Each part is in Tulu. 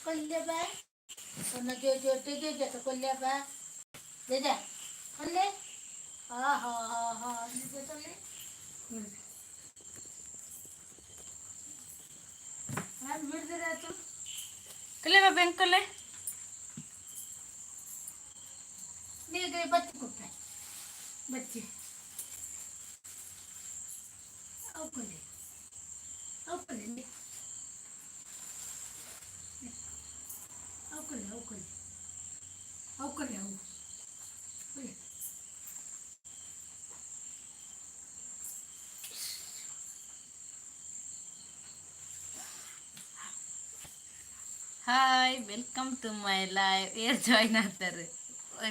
ಕೊಲ್ಲೆ ಬಾ ಜೋ ಜೋ ಜೋ ಜೋ ಕೊಲ್ಲೆ ಬಾ ಜಜ ಕೊಲ್ಲೆ ಹಾ ಹಾ ಹಾ ಹಾ. ಕಲೆ ಬಾಬೆ ಅಂಕಲೆ. ನೀಗೆ ಬಚ್ಚಿ ಕೊಟ್ಟೆ ಬಚ್ಚಿ ಅವು ಕೊಲ್ಲಿ ಅವು ಕೊಲ್ಲಿ ಅವು ಕೊಲ್ಲಿ ಅವು ಕೊಲ್ಲಿ ಅವು ಕೊಲ್ಲಿ ಅವು ಕೊಲ್ಲಿ. Hi, welcome to my live. ಏರ್ ಜಾಯ್ನ್ ಆಗ್ತಾರೆ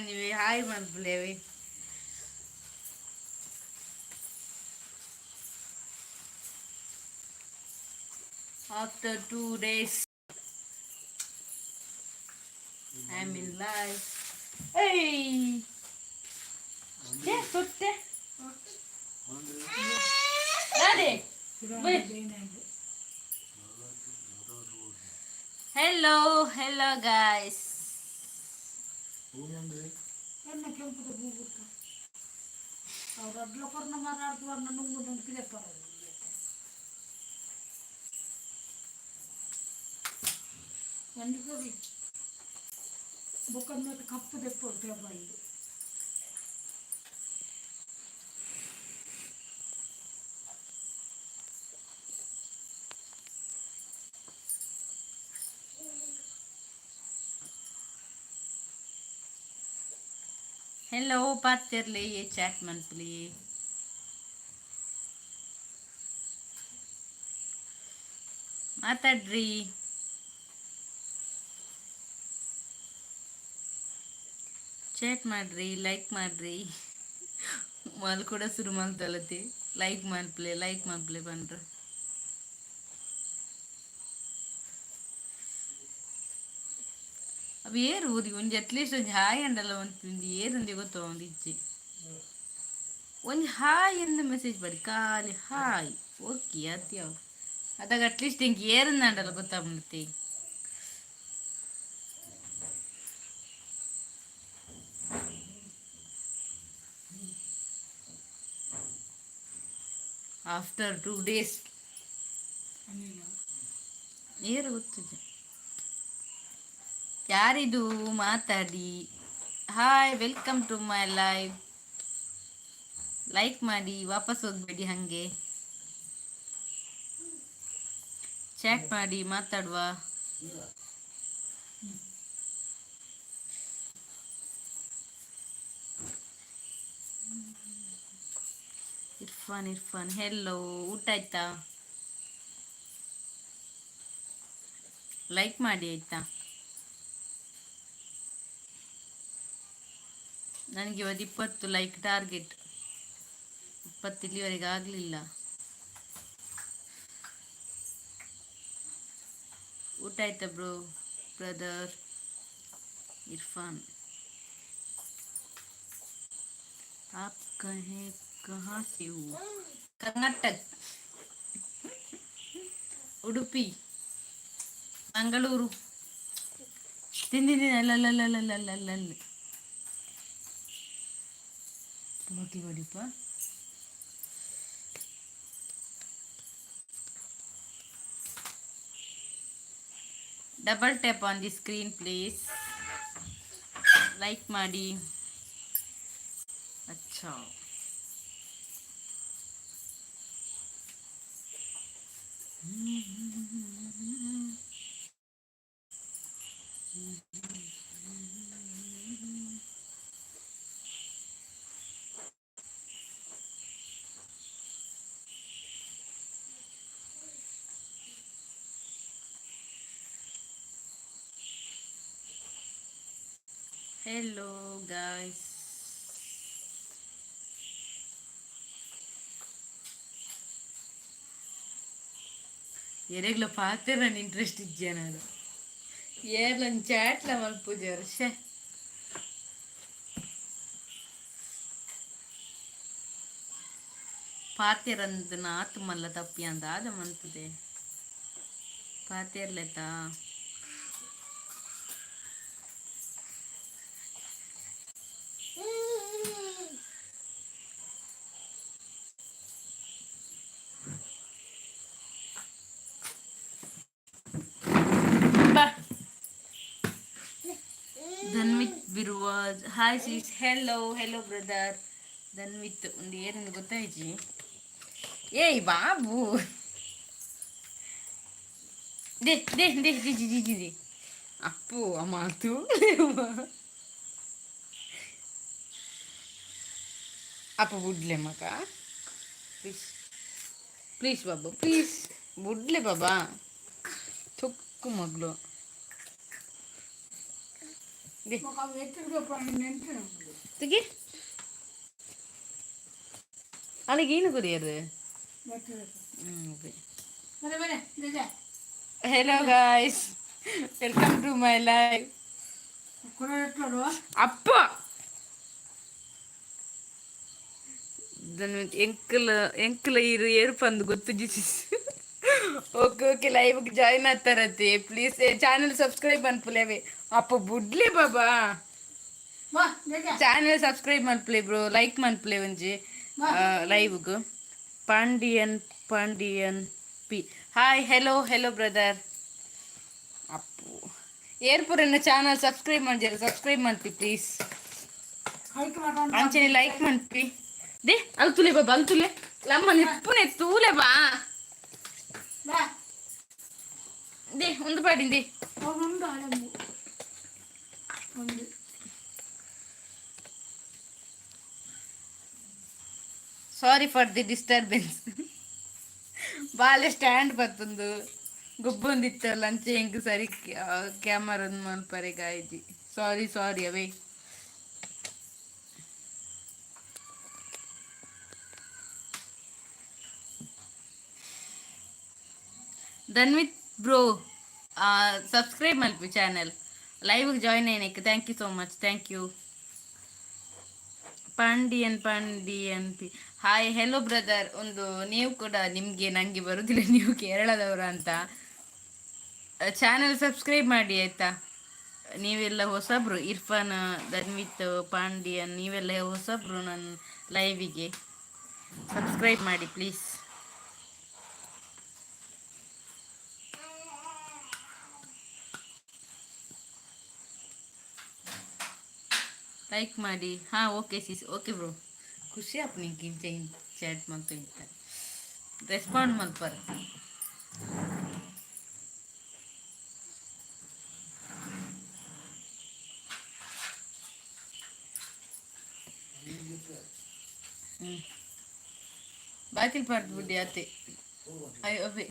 ನೀವು? Hi ಮಲ್ಪುಲೇವಿ. After 2 days I am in live. ಏಯ್ ಸುತ್ತೆ ರಾಧೆ. Hello hello guys. ಎನ್ನ ಕೆಂಪುದ ಹೂವು ಅವ್ರು ಅಡ್ಲ ಕೊರ್ನ ಮಾರಾಡ್ತು ಅನ್ನ ನುಂಗು ನುಂಗಿದೆ ಪರವಾಗಿಲ್ಲ. ಒಂಜಿ ಕೊರ್ಲಿ ಬೊಕ್ಕ ಕಪ್ಪು ದೆಪ್ಪೊಡು ಪೇಪರ್. ಹೆಲೋ ಪಾತಿರ್ಲಿ, ಚಾಟ್ ಮನ್ಪುಲಿ. ಮಾತಾಡ್ರಿ, ಚಾಟ್ ಮಾಡ್ರಿ, ಲೈಕ್ ಮಾಡ್ರಿ. ಮಾಲ್ ಕೂಡ ಶುರು ಮಲ್ತಲತಿ ಲೈಕ್ ಮಲ್ಪಲೆ, ಲೈಕ್ ಮಲ್ಪಲೆ ಪಂಡ್ರ. ಅವು ಏರು ಊರಿ ಒಂಜಿ ಅಟ್ಲೀಸ್ಟ್ ಒಂಜಿ ಹಾಯ್ ಅಂಡಲ ಒಂಜಿ ಏರುಂದಿ ಗೊತ್ತ ಒಂದು ಇಜ್ಜಿ. ಒಂಜಿ ಹಾಯ್ ಎಂದು ಮೆಸೇಜ್ ಬರಿ, ಖಾಲಿ ಹಾಯ್. ಓಕೆ, ಅತ್ಯಾವ ಅದಾಗ ಅಟ್ಲೀಸ್ಟ್ ಹಿಂಗೆ ಏರುಂದಾಂಡಲ ಗೊತ್ತಾಗ್ಬಿಡುತ್ತೆ. ಆಫ್ಟರ್ 2 ಡೇಸ್ ಏರು ಗೊತ್ತಿದೆ ಯಾರಿದು? ಮಾತಾಡಿ. Hi, welcome to my live. Like ಮಾಡಿ, ವಾಪಸ್ ಹೋಗ್ಬೇಡಿ ಹಾಗೆ. ಚಾಟ್ ಮಾಡಿ, ಮಾತಾಡುವ. ಇರ್ಫಾನ್, ಇರ್ಫಾನ್, ಹೆಲೋ. ಊಟ ಆಯ್ತಾ? ಲೈಕ್ ಮಾಡಿ ಆಯ್ತಾ? ನನಗೆ ಇವತ್ತು 20 ಲೈಕ್ ಟಾರ್ಗೆಟ್. 20 ಇಲ್ಲಿವರೆಗೆ ಆಗಲಿಲ್ಲ. ಊಟ ಆಯ್ತಾ ಬ್ರೋ, ಬ್ರದರ್ ಇರ್ಫಾನ್? आप कहें कहाँ से हो? कर्नाटक, ಉಡುಪಿ, ಮಂಗಳೂರು. ತಿಂದಿದ್ದೀನಿ. ಅಲ್ಲಲ್ಲಲ್ಲಲ್ಲಲ್ಲಲ್ಲ, ಓಕೆ ಕೊಡಿಪ್ಪ. Double tap on the screen, please. Like ಮಾಡಿ. ಅಚ್ಚಾ. Hello guys. ಎರೆಗ್ಲ ಪಾತೆರನ್ ಇಂಟ್ರೆಸ್ಟ್ ಇಜ್ಜೆ ನಾನು ಏರ್ಲನ್ ಚಾಟ್ಲ ಮಲ್ಪುಜಾರು. ಶೇ, ಪಾತೆರಂದು ನಾತು ಮಲ್ಲ ತಪ್ಪಿ ಅಂದ ಆದ ಮಂತದೆ ಪಾತೆರ್ಲೆತಾ. Birwaj. Hi sis, hello hello brother Dhanvith. ಒಂದು ಏನಂದು ಗೊತ್ತಾಯ್ಜಿ. ಏಯ್ Babu, they they they G G G G G Appu ಅಮಾತು. ಅಪ್ಪ ಬುಡ್ಲೆ ಮಗ, please please Baba, please ಬುಡ್ಲೆ ಬಾಬಾ. ಚೊಕ್ಕು ಮಗಳು. They ತೆಗಿ. ಅಲ್ಲಿಗೆ ಏನು ಕೊರಿಯರು? ಹ್ಞೂ. Hello guys, welcome to my live. ಅಪ್ಪ ಎಂಕಲ್ ಎಂಕಲ ಇರು ಏರ್ಪಂದು ಗೊತ್ತು ಜಿಸಿಸ್. ಓಕೆ ಓಕೆ, ಲೈವ್ ಜಾಯಿನ್ ಆಗ್ತಾರತ್ತೆ. ಪ್ಲೀಸ್ ಚಾನಲ್ ಸಬ್ಸ್ಕ್ರೈಬ್ ಮನ್ಪುಲೇವೆ. ಅಪ್ಪ ಬುಡ್ಲೆ ಬಾಬಾ. ಚಾನಲ್ ಸಬ್ಸ್ಕ್ರೈಬ್ ಮನ್ಪುಲೆ ಬ್ರೋ, ಲೈಕ್ ಮನ್ಪುಲೆ ಒಂಜಿ ಲೈವ್ಗ್. Pandian Pandian P, hi, hello hello brother. Appu ಏರ್ಪುರನ್ನ channel subscribe ಮಾಡ್ಜಾರ, subscribe ಮನ್ಪಿ please. ಅಂಚನೆ ಲೈಕ್ ಮನ್ಪಿ. They ಅಲ್ತುಲೆ ಬಾಬಾ, ಅಲ್ತುಲೆ ಲಮ್ಮ ನೆಪ್ಪುನೆ ತೂಲೆ ಬಾ. They ಒಂದು ಪಾಡಿಂದೆ. Sorry for the disturbance. ಬಾಲೆ ಸ್ಟ್ಯಾಂಡ್ ಬತ್ತೊಂದು ಗೊಬ್ಬೊಂದಿತ್ತಲ್ಲ, ಅಂಚೆ ಎಂಕ್ ಸರಿ ಕ್ಯಾಮರಾ ಮಲ್ಪರೆಗ್ ಆಯ್ಜಿ. ಸಾರಿ ಸಾರಿ ಅವೇ. ಧನ್ವಿತ್ ಬ್ರೋ, ಸಬ್ಸ್ಕ್ರೈಬ್ ಮಲ್ಪಿ ಚಾನಲ್. ಲೈವ್ ಜಾಯ್ನ್ అయినಕ್ಕೆ thank you so much, thank you. Pandian Pandian P, hi hello brother. ಒಂದು ನೀವು ಕೂಡ ನಿಮಗೆ ನನಗೆ ಬರುವುದಿಲ್ಲ, ನೀವು ಕೇರಳದವರ ಅಂತ. ಚಾನಲ್ ಸಬ್ಸ್ಕ್ರೈಬ್ ಮಾಡಿ ಆಯಿತಾ? ನೀವೆಲ್ಲ ಹೊಸಬ್ರು, ಇರ್ಫಾನ್, ಧನ್ವಿತ್, ಪಾಂಡಿಯನ್, ನೀವೆಲ್ಲ ಹೊಸಬ್ರು ನನ್ನ ಲೈವಿಗೆ. ಸಬ್ಸ್ಕ್ರೈಬ್ ಮಾಡಿ ಪ್ಲೀಸ್. ಲೈಕ್ ಮಾಡಿ. ಹಾಂ, ಓಕೆ ಸಿಸ್, ಓಕೆ ಬ್ರೋ. ಖುಷಿ ಆಪ್ ನಿಂಗೆ ಇಂಚ ಚಾಟ್ ಮಂತು ಇಂತ ರೆಸ್ಪಾಂಡ್ ಮಲ್ಪರ. ಹ್ಞೂ, ಬಾಕಿಲ್ ಪಾಡ್ದು ಬುಡ್ಡಿ ಅತ್ತೆ. ಅಯ್ಯೋ ಅವೇ.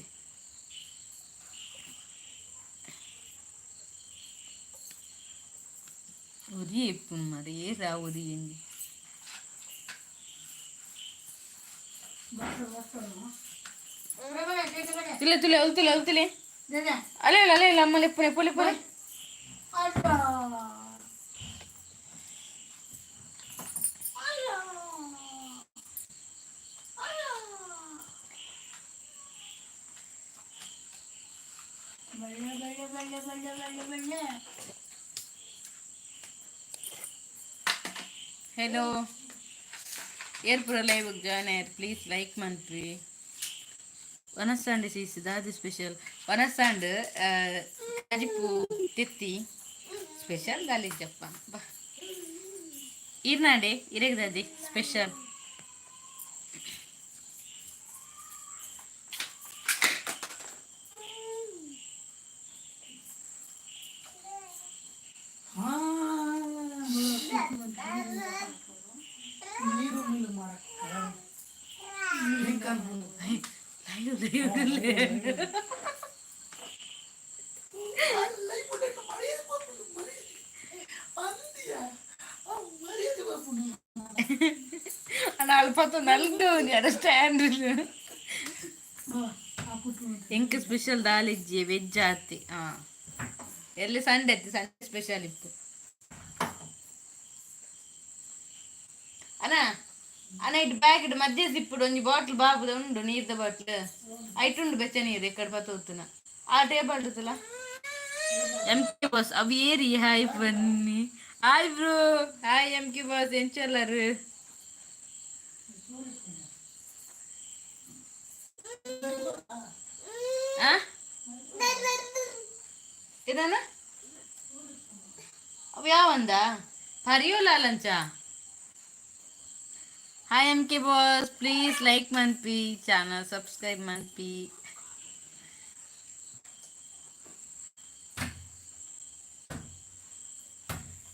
ಒರಿ ಇಪ್ಪುನು ಮಾರೆ, ಏರಾ ಒರಿ ಎಂಜಿ. ತುಲೆ ತುಲೆ ಅಲ್ತುಲೆ ಅಲ್ತುಲೆ. ಅಲೆ ಅಲೆ ಅಲ್ಲ ಅಮ್ಮ, ಲೆಪ್ಪುನೆ ಪೊಲೆ ಪೊಲೆ. ಹಲೋ, ಏರ್ಪುರ ಲೈವ್ ಜಾಯ್ನ್ ಆಯ್ತು, ಪ್ಲೀಸ್ ಲೈಕ್ ಮನ್ಪಿ. ವನಸ್ಸಾಂಡ್ ಸೀಸ್ ದಾದಿ ಸ್ಪೆಷಲ್? ವನಸ್ಸಾಂಡ್ ಕಜಿಪು ತೆತ್ತಿ ಸ್ಪೆಷಲ್ ದಾಲಿಜ್ಜಪ್ಪ ಬಾ. ಈರ್ನಾಡೆ ಇರೆಗ್ ದಾದಿ ಸ್ಪೆಷಲ್? ಅಲ್ಪ ನಲ್ದು ಸ್ಟ್ಯಾಂಡ್. ಎಂಕ್ ಸ್ಪೆಷಲ್ ದಾಲಿಜ್ಜಿ, ವೆಜ್ ಆತಿ. ಹಾಂ, ಎಲ್ಲಿ ಸಂಡೆ ಅತ್ತಿ, ಸಂಡೆ ಸ್ಪೆಷಲ್ ಇತ್ತು. ಅಣ್ಣ ಅಣ್ಣ, ಇಟ್ಟು ಪ್ಯಾಕೆಟ್ ಮಧ್ಯ ಸಿಪ್ಪುಡು ಒಂಜಿ ಬಾಟ್ಲ್ ಬಾಬುದ ಉಂಡು, ನೀರ್ದ ಬಾಟ್ಲ್ ಐಟುಂಡು, ಬೆಚ್ಚ ನೀರು ಎಕ್ಕಡ ಪತ್ತ ಆ ಟೇಬಲ್ ಇತ್ತಲ್ಲ. ಎಂ ಕೆ ಬಾಸ್ ಅವು ಏರಿ. ಹಾಯ್ ಬನ್ನಿ. Hi bro, hi M K boss, ಎಂಚಲ್ಲರು? ಇದಾನ ಅವು ಯಾವಂದ? ಪರಿಯೋಲಾಲಂಚ. Hi M K boss, please like ಮನ್ಪಿ, channel subscribe ಮನ್ಪಿ.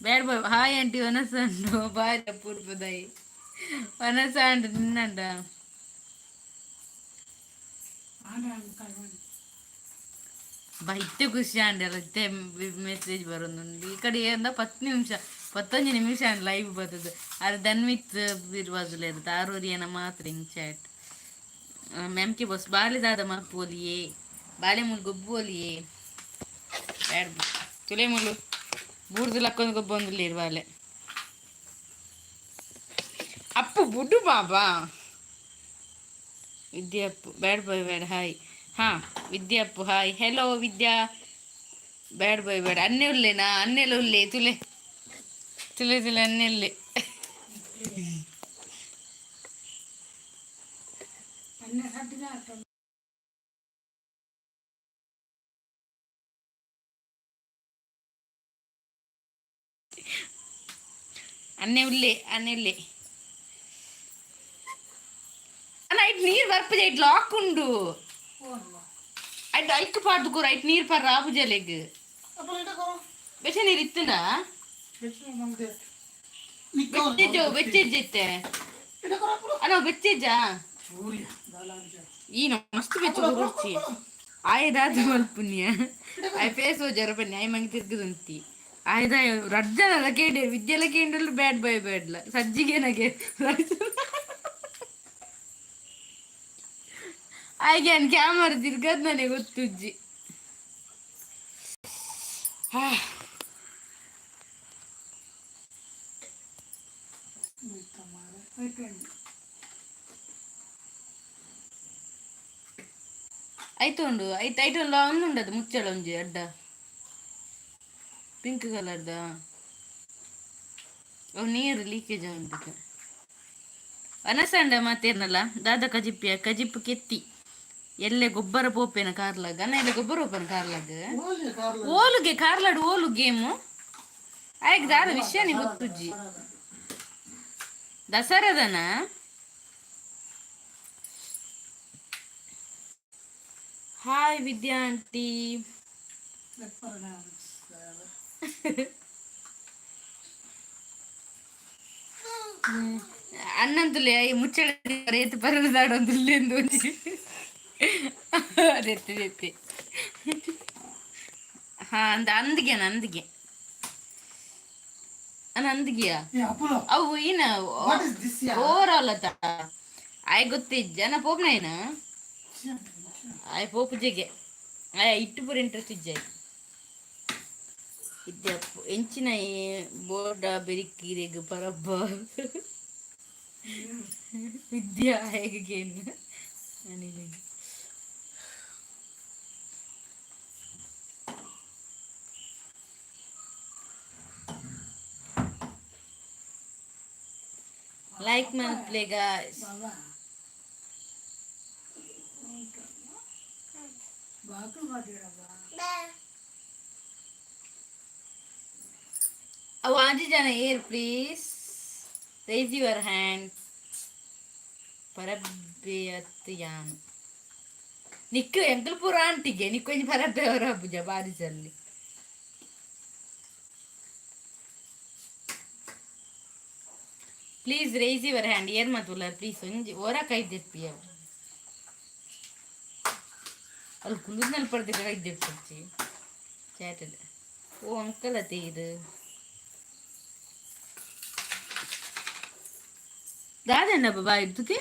Bad boy. ಹಾಯ್ ಆಂಟಿ, ವನಸಂಡು ಬಾಯ್ ಪೂರ್ಪದಾಯಿ ವನಸಂಡು ನಿನ್ನಂಡ. ಬೈತೆ ಖುಷಿ ಆಂಡಲ್ಲ, ಇತ್ತೆ ಮೆಸೇಜ್ ಬರೋದುಂಡು. ಈ ಕಡೆ ಏನಂದ 10 ನಿಮಿಷ, 15 ನಿಮಿಷ ಲೈವ್ ಬರ್ತದೆ. ಅದು ದನ್ವಿತ್ ಬಿರ್ವಾಜುಲೇರು ತಾರೂರಿಯನ ಮಾತ್ರ ಹಿಂಗ್ ಚಾಟ್. ಎಂ ಕೆ ಬಾಸ್, ಬಾಲೆ ದಾದ ಮಲ್ಪೋಲಿಯೇ? ಬಾಲೆ ಮುಲ್ ಗೊಬ್ಬೋಲಿಯೇ? ಬ್ಯಾಡ್ ತುಲೆ ಮುಲು ಬೂರ್ದು ಲಕ್ಕೊಂದು ಗೊಬ್ಬೊಂದುಲ್ಲೇರು ಬಾಲೆ. ಅಪ್ಪು ಬುಡ್ಡು ಬಾಬಾ. ವಿದ್ಯಾಪ್ಪು ಬ್ಯಾಡ್ ಬಾಯ್ ಬ್ಯಾಡ್. ಹಾಯ್. ಹಾ ವಿದ್ಯಾಪ್ಪು, ಹಾಯ್. ಹೆಲೋ ವಿದ್ಯಾ. ಬ್ಯಾಡ್ ಬಾಯ್ ಬ್ಯಾಡ್. ಅನ್ನೆ ಉಲ್ಲೇನಾ? ಅನ್ನೆಲ್ಲ ಉಲ್ಲೆ. ತುಲೆ ತುಲೆ ತುಲೆ, ಅನ್ನೆಲ್ಲೆ. ಅನ್ನೆ ಸಡ್ಡಿನ. ಅನ್ನೆ ಉಲ್ಲೆ, ಅನ್ನೆಲ್ಲೆ. ಅಣ್ಣ, ಐಟ್ ನೀರು ಬರ್ಪುಜ, ಐಟ್ ಲಾಕ್ ಉಂಡು. ಐಟ್ ಐಕ್ ಪಾಡ್ದು ಕೂರ, ಐಟ್ ನೀರು ಪರ್ ಆಪುಜಲೆಗ್. ಬೆಚ್ಚ ನೀರು ಇತ್ತುಂಡ? ಬೆಚ್ಚೆಜ್ಜೋ, ಬೆಚ್ಚೆಜ್ಜ ಇತ್ತೆ. ಅಣ್ಣ, ಬೆಚ್ಚೆಜ್ಜ ಈ ಮಸ್ತ್ ಬೆಚ್ಚ ಗುರುಚಿ ಆಯ್ದಾದ ಮಲ್ಪುನ್ಯ. ಆಯ್ ಫೇಸ್ ಹೋಜರ ಬನ್ನಿ. ಆಯ್ ಮಂಗಿ ತಿರ್ಗದುಂತಿ. ಆಯ್ದ ರಡ್ಜನ ಕೇಂದ್ರ ವಿದ್ಯೆಲ ಕೇಂದ್ರ. ಬ್ಯಾಡ್ ಬಾಯ್ ಬ್ಯಾಡ್ಲ ಸಜ್ಜಿಗೆ ನಗೆ. ಆಯ್ಗೆ ಕ್ಯಾಮರಾ ತಿರ್ಗದ್ ನನಗೆ ಗೊತ್ತುಜ್ಜಿ. ಹಾ. ಆಯ್ತು ಉಂಡು, ಆಯ್ತು ಆಯ್ತು ಉಂಡು. ಒಂದು ಉಂಡದು ಮುಚ್ಚಳ ಒಂಜಿ ಅಡ್ಡ ಪಿಂಕ್ ಕಲರ್ದ. ಅವು ನೀರು ಲೀಕೇಜ್ ಉಂಟು. ಅನಸಂಡ ಮಾತೇರ್ನಲ್ಲ ದಾದ ಕಜಿಪ್ಪಿಯ ಕಜಿಪ್ಪು ಕೆತ್ತಿ ಎಲ್ಲೆ ಗೊಬ್ಬರ ಪೋಪೇನ ಕಾರ್ಲಾಗ. ಅನ್ನ, ಎಲ್ಲೆ ಗೊಬ್ಬರ ಪೋಪೇನ ಕಾರ್ಲಾಗ? ಓಲುಗೆ ಕಾರ್ಲಾಡು ಓಲು ಗೇಮು? ಆಯ್ಕೆ ದಾದ ವಿಷಯನೇ ಗೊತ್ತುಜ್ಜಿ. ದಸರಾದನ? Hi Vidya aunty. ಅಣ್ಣಂತುಲೆ I ಮುಚ್ಚಳ ರೇತು ಪರದಾಡೊಂದುಲ್ಲೆಂದು ಒಂಜಿ ಅದೆತ್ತಿ ಎತ್ತಿ. ಹಾ, ಅಂದ ಅಂದಿಗೆ ಅಂದಿಗೆ ಅಣ್ಣ, ಅಂದಿಗೆಯಾ? ಅವು ಏನ ಓವರ್ ಆಲ್ ಅತ್ತ? ಆಯ್ ಗೊತ್ತಿಜ್ಜ ಅಣ್ಣ, ಪೋಪ್ನ ಏನ? ಆಯ್ ಪೋಪುಜೆಗೆ ಆಯ್ ಇಟ್ಟು ಪೂರ ಇಂಟ್ರೆಸ್ಟ್ ಇಜ್ಜ. ಇದ್ದೆ ಎಂಚಿನ ಬೋರ್ಡ ಬೆರಿಕೀರೆಗ್ ಪರಬ್ಬ ವಿದ್ಯಾ ಹೇಗೆ ಅನಿಲಿಗೆ. Like ಮಲ್ಪ್ಲೆ guys. ಬಾಬಾ ಬಾಕಲು ಮಾಡಿರಬ್ಬ. ಅವು ಆಜಿ ಜನ ಏರ್? Please raise your hand. ಪರಬ್ಬೆ ಅತ್ತು ಯಾನು ನಿಕ್ಕು ಎಂಕಲ್ ಪೂರ ಆಂಟಿಗೆ ನಿಕ್ಕೊಂಜಿ ಪರಬ್ಬೆ ಅವರ ಹಬ್ಬುಜ ಬಾರಿಸಲ್ಲಿ. Please raise your hand. ಏರ್ ಮಾತುಲ್ಲ? ಪ್ಲೀಸ್ ಒಂಜಿ ಓರ ಕೈ ದೆಪ್ಪಿ. ಅವು ಅಲ್ಲಿ ಕುಲ್ಲುದ್ನಲ್ಲಿ ಪಡ್ದು ಕೈ ದೆಪ್ಪಚ್ಚಿ ಚಾಟಲ್. ಓ ಅಂಕಲ್ ಅತ್ತೆ ಇದು ದಾದಣ್ಣ ಬಾಬಾ ಇದ್ದುಕೆ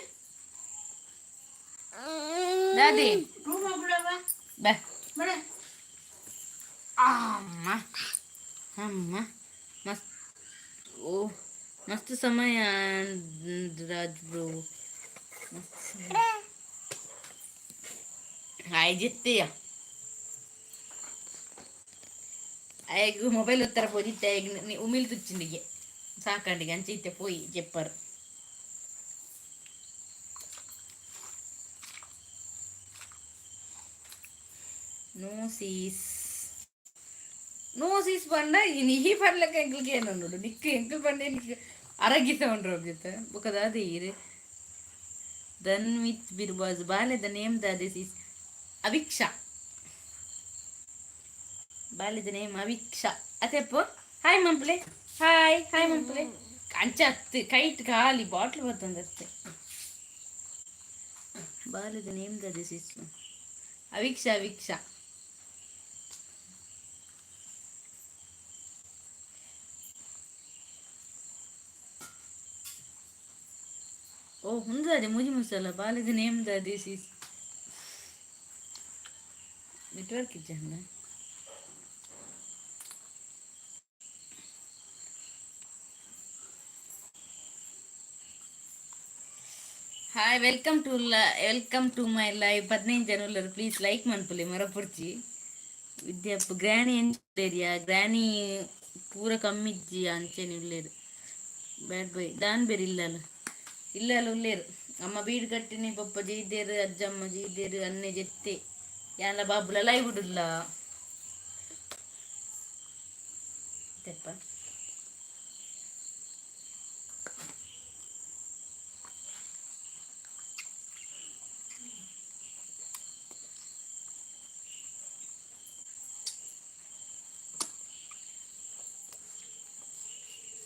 ದಾದಿ. ರೂಮ್ ಬಿಡವ. ಬಾ. ಬಡ. ಅಮ್ಮ ಅಮ್ಮ, ಮಸ್ತ್. ಓ ಮಸ್ತ್ ಸಮಯ ರಾಜ್ ಬ್ರೋ, ಮಸ್ತ್ ಸಮಯ. ಆಯ್ ಜಿತ್ತೀಯ ಆಯ್ಗ ಮೊಬೈಲ್ ಉತ್ತರ ಪೋದಿತ್ತೆ. ಆಯ್ಗ್ ಉಮಿಲ್ ತುಚ್ಚಿಂಡಿಗೆ ಸಾಕಂಡಿಗೆ ಅಂಚೆ ಪೋಯಿ ಜೆಪ್ಪರ್. No sis. ನೋ ಸೀಸ್ ಪಂಡ ನೀ ಪರ್ಲಕ್ಕ ಎಂಕಲ್ಗೆ ಏನೋಡು ನಿಕ್ ಎಂಕಲ್ ಪಂಡ ನಿಕ್ ಅರಗಿತ ಉಂಡ್ರು ಹೋಗಿತ್ತ ಬೊಕದ ಅದೇ ಇರು. ಧನ್ವಿತ್ ಬಿರ್ಬಾಜ್ ಬಾಲೆದ ನೇಮ್ ದಾದೆ ಸೀಸ್? ಅವಿಕ್ಷಾ. ಬಾಲೆದ ನೇಮ್ ಅವಿಕ್ಷಾ ಅತೆಪ್ಪು. ಹಾಯ್ ಮಂಪ್ಲೆ, ಹಾಯ್ ಹಾಯ್ ಮಂಪ್ಲೆ. ಅಂಚ ಅತ್ತು ಕೈಟ್ ಖಾಲಿ ಬಾಟ್ಲ್ ಬತ್ತಂದತ್ತೆ. ಬಾಲೆದ ನೇಮ್ ದಾದೆ ಸಿಸ್? ಅವಿಕ್ಷಾ, ಅವಿಕ್ಷಾ. ಓ ಹುಂದಾದೆ ಮುಜಿ ಮುಸಲ. ಬಾಲೆದ ನೇಮ್ ದಾದೆ ಸಿಸ್? ನೆಟ್ವರ್ಕ್ ಇಜ್ಜಂಡ. Hi, welcome to my live. 15 ಜನ ಉಲ್ಲರು. ಪ್ಲೀಸ್ ಲೈಕ್ ಮನ್ಪುಲೆ ಮರಪುರ್ಚಿ. ವಿದ್ಯಾಪ್ ಗ್ರ್ಯಾನಿ ಎಂಚ? ಗ್ರ್ಯಾನಿ ಪೂರ ಕಮ್ಮಿಜ್ಜಿ, ಅಂಚೆನೆ ಉಲ್ಲೇರು. ಬ್ಯಾಡ್ ಬಾಯ್ ದಾನ್ ಬೇರೆ ಇಲ್ಲಲ್ಲ, ಇಲ್ಲಲ್ಲ ಉಲ್ಲೇರು. ಅಮ್ಮ ಬೀಡು ಕಟ್ಟಿನಿ, ಪಪ್ಪ ಜೈದೇರು, ಅಜ್ಜಮ್ಮ ಜೈದೇರು, ಅನ್ನೆ ಜೆತ್ತೆ. ಯಾನ್ಲ ಬಾಬುಲ ಲೈವ್ ಬಿಡುಲ್ಲ ತೆಪ್ಪ.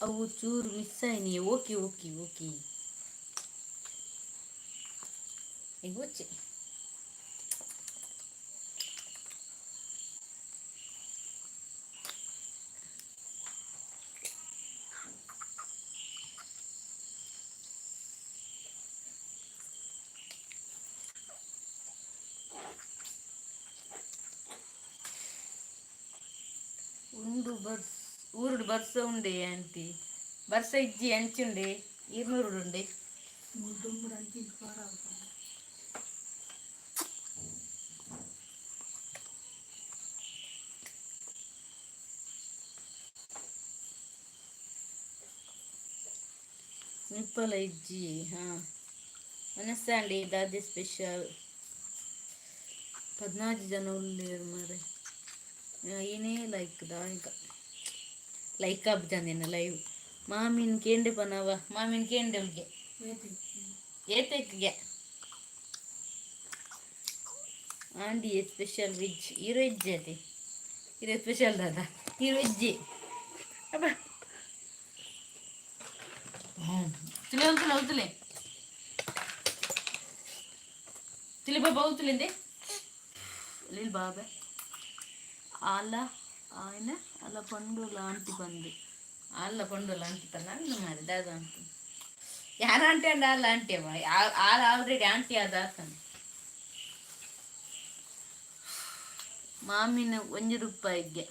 ಅವು ಚೂರು ಮಿಸ್ ಆಯ್ನಿ. ಓಕೆ ಓಕೆ ಓಕೆ, ಈಗ ಉಂಡು ಬರ್ಸ್ ಊರುಡು ಬರ್ಸ ಉಂಡೆ ಆಂಟಿ? ಬರ್ಸ ಇಜ್ಜಿ, ಅಂಚುಂಡೆ ಇರ್ನೂರುಡು ಉಂಡೆ. ದುಂಬುಡು ಅಂಚಿನ ಪಾರ. ನಿಪ್ಪಲ ಇಜ್ಜಿ. ಹಾಂ, ಮನಸ್ಸಾಂಡಿ ದಾದೆ ಸ್ಪೆಷಲ್? 14 ಜನ ಉಲ್ಲೇರು ಮಾರೆ. ಏನೇ ಲೈಕ್ ದಾಯಿಗ ಲೈಕ್ ಆಪುಜಂದಿನ ಲೈವ್. ಮಾಮಿನ್ ಕೇಂಡೆ ಪನವ, ಮಾಮಿನ್ ಕೇಂಡೆ ಉಲ್ಗೆ. ಏತೆಕ್ಗೆ ಆಂಡಿ ಸ್ಪೆಷಲ್ ವೆಜ್ ಇರೋ ವೆಜ್ ಅದೇ ಇದು ಸ್ಪೆಷಲ್ ದಾದ ಇರೋ ವೆಜ್ಜಿ. ಅಬ್ಬ ತುಲೆ ಉಲ್ತುಲೆ ಉಲ್ತುಲೆ ತುಲೆ ಬಾಬಾ ಉಲ್ತುಲೆಂದೆ ಲಿಲ್ ಬಾಬೆ. ಆಲ ಆಯ್ನ ಅಲ್ಲ ಪಂಡೋಲ ಆಂಟಿ ಬಂದು ಅಲ್ಲ ಪಂಡೋಲ ಆಂಟಿ ಪಂದ ಅಂದು ಮಾರಿ ದಾದ ಆಂಟಿ ಯಾರ ಆಂಟಿ ಅಂಡ ಅಲ್ಲ ಆಂಟಿ ಅವ ಆಲ್ ಆಲ್ರೆಡಿ ಆಂಟಿ ಆದ ಆತನ. ಮಾಮಿನ ಒಂಜಿ ರೂಪಾಯಿಗೆ.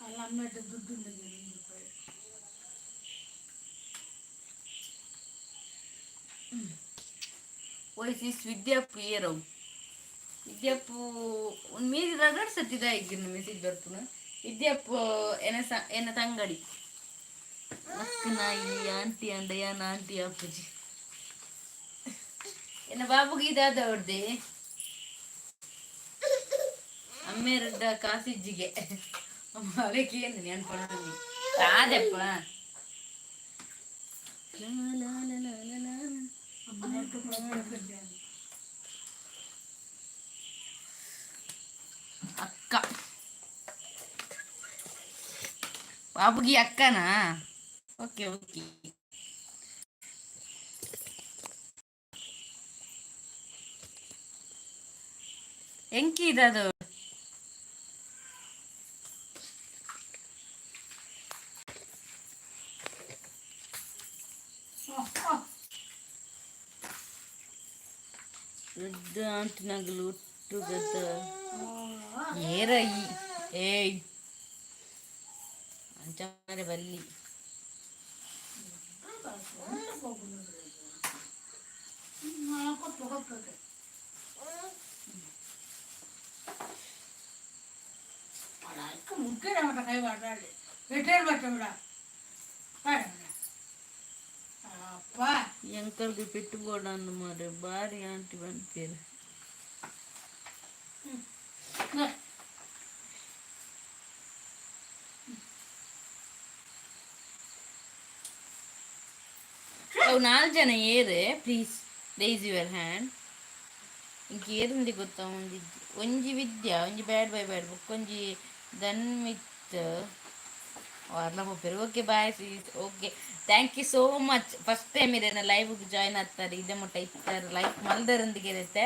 ಅಲ್ಲ ಅಮ್ಮೆಟ್ಟ ದುಡ್ಡು ಉಂಡು 1 ರೂಪಾಯಿ. ಓಯ್ ಸಿಸ್, ವಿದ್ಯಾಪು ಏರವು? ವಿದ್ಯಾಪು ಒಂದು ಮೀರಿ ರಗಡ್ ಸತ್ತಿದ ಇಗ್ಗಿನ ಮೆಸೇಜ್ ಬರ್ಪುನು. ವಿದ್ಯಾಪು ಎನ ಸ ಎನ್ನ ತಂಗಡಿ ಅಕ್ಕ ನಾಯಿ ಆಂಟಿ ಅಂಡ ಯಾನ್ ಆಂಟಿ ಅಪ್ಪುಜಿ. ಎನ್ನ ಬಾಬುಗೆ ಇದಾದ ಅವ್ರದ್ದೆ ಅಮ್ಮೇರಡ್ಡ ಕಾಸಿಜ್ಜಿಗೆ ಅವಕ್ಕೆ ಏನು ನೆನ್ಪು ಆದೆಪ್ಪ. ಲಾ ಲಾ ಲಾ ಲಾ ಲಾ ಲಾ. ಅಮ್ಮ ಅಕ್ಕ ಬಾಬುಗಿ ಅಕ್ಕನಾ? Okay okay. ಎಂಕಿ ಇದದು? ರುದ್ದ ಆಂಟಿನಗಲು ಒಟ್ಟುಗದ ಏರ ಈ ಏಯ್ ಅಂಚಾರೆ ಬಲ್ಲಿ. ಮುಖ್ಯ ಕೈ ಮಾತಾಡಿ ರಿಟೈರ್ ಬರ್ತವಿಡ ಅಪ್ಪ. ಎಂಕಲ್ಗೆ ಪೆಟ್ಟು ಬೋಡಂದು ಮಾರೆ ಬಾರಿ ಆಂಟಿ ಬಂದ್ಪೇರು. ಅವು ನಾಲ್ ಜನ ಏರು, ಪ್ಲೀಸ್ ರೈಸ್ your hand. ಇಂಕ ಏರುಂದಿ ಗೊತ್ತಾ? ಒಂಜಿ ಒಂಜಿ ವಿದ್ಯಾ, ಒಂಜಿ ಬ್ಯಾಡ್ ಬೈ ಬ್ಯಾಡ್, ಬೊಕ್ಕೊಂಜಿ ದನ್ವಿತ್ ವಾರ್ಲ ಪೋಪೆರ್. Okay, bye sis. Okay, thank you so much. First time ಇರೇನ ಲೈವ್ಗೆ join ಆಗ್ತಾರೆ, ಇದೇ ಮುಟ್ಟ ಇತ್ತಾರೆ, ಲೈಕ್ ಮಲ್ದರಂದಿಗೆ ಇರುತ್ತೆ.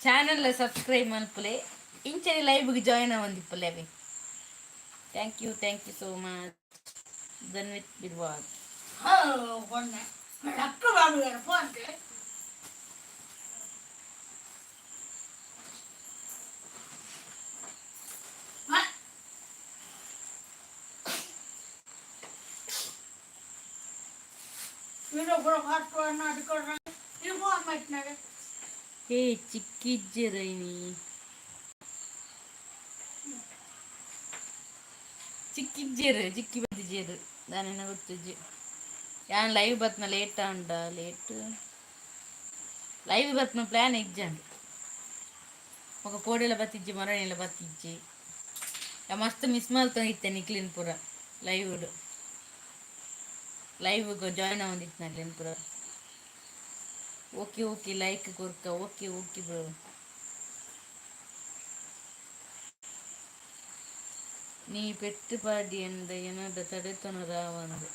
ಚಾನಲ್ ಸಬ್ಸ್ಕ್ರೈಬ್ ಮಲ್ಪುಲೆ, ಇಂಚನೆ ಲೈವ್ಗೆ ಜಾಯ್ನ್ ಆವಂದಿಪ್ಪಲೆ ಅವಿ. Thank you, thank you so much Dhanvith ಬಿರ್ವಾದ್. ಕೊನ್ನೆ ಲಕ್ಕ ಬಾಡುವೆರ್ ಪೋಂತೆ. వీడియో కూడా ఫాస్ట్ అడుకోవడం ఇది ఫోన్ పెట్టినాడు. ಹೇ, ಚಿಕ್ಕಿಜ್ಜರೈನಿ, ಚಿಕ್ಕಿಜ್ಜೇರು, ಚಿಕ್ಕಿ ಬತ್ತಿಜ್ಜೇರು, ದಾನೆನ ಗೊತ್ತಿಜ್ಜಿ. ಯಾನ್ ಲೈವ್ ಬತ್ನ ಲೇಟ್ ಆಂಡ, ಲೇಟ್ ಲೈವ್ ಬತ್ನ ಪ್ಲ್ಯಾನ್ ಇಜ್ಜಂಡ್. ఒక ಕೋಡೆಲ ಬತ್ತಿಜ್ಜಿ, ಮರಣಿಲ ಬತ್ತಿಜ್ಜಿ. ಯಾ ಮಸ್ತ್ ಮಿಸ್ ಮಲ್ತೊಂದಿತ್ತೆ ನಿಕ್ಲಿನ್ ಪೂರ. ಲೈವ್ ಲೈವ್ ಜಾಯ್ನ್ ಆವೊಂದಿತ್ತು ನಕ್ಲಿನ್ ಪೂರ. ಓಕೆ ಓಕೆ, ಲೈಕ್ ಕೊರ್ಕ. Okay okay bro. ನೀ ಪೆಟ್ಟು ಪಾಡಿ ಎಂದ ಎನಡ ತಡೆತೊನ ರಾವಂದು.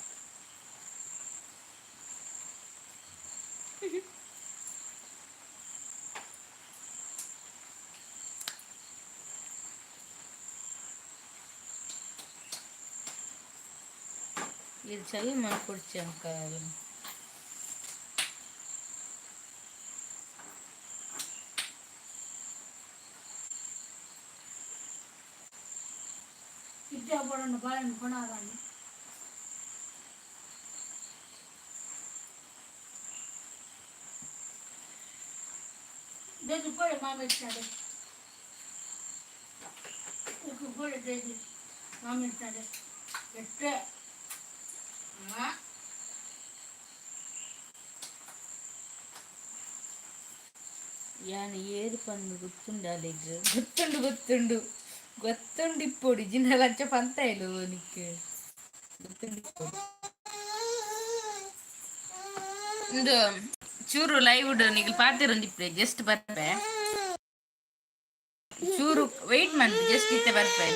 ಇದು ಚಲ್ ಮಲ್ಕೊಡ್ಚಿ ಅಂಕಲ್. విద్యా పడండి బాగా కొనాలని. దేది పోయి మామ ఇచ్చినాడు పోయి, దేది మామ ఇచ్చినాడు ఎట్టే. ಯಾನ್ ಏರು ಪಂದು ಗೊತ್ತುಂಡಾಲೆಗ್? ಗೊತ್ತುಂಡು, ಗೊತ್ತುಂಡು, ಗೊತ್ತುಂಡು. ಇಪ್ಪೊಡು ಜಿನ್ನ ಲಂಚ ಪಂತ ಇಲು ನಿಕ್ ಗೊತ್ತುಂಡು ಇಪ್ಪೊಡು. ಇಂದು ಚೂರು ಲೈವ್ ನಿಗಲ್ ಪಾತೆರೊಂದಿಪ್ಪೆ, ಜಸ್ಟ್ ಬರ್ಪೆ. ಚೂರು ವೆಯ್ಟ್ ಮನ್ಪು, ಜಸ್ಟ್ ಇತ್ತೆ ಬರ್ಪೆ.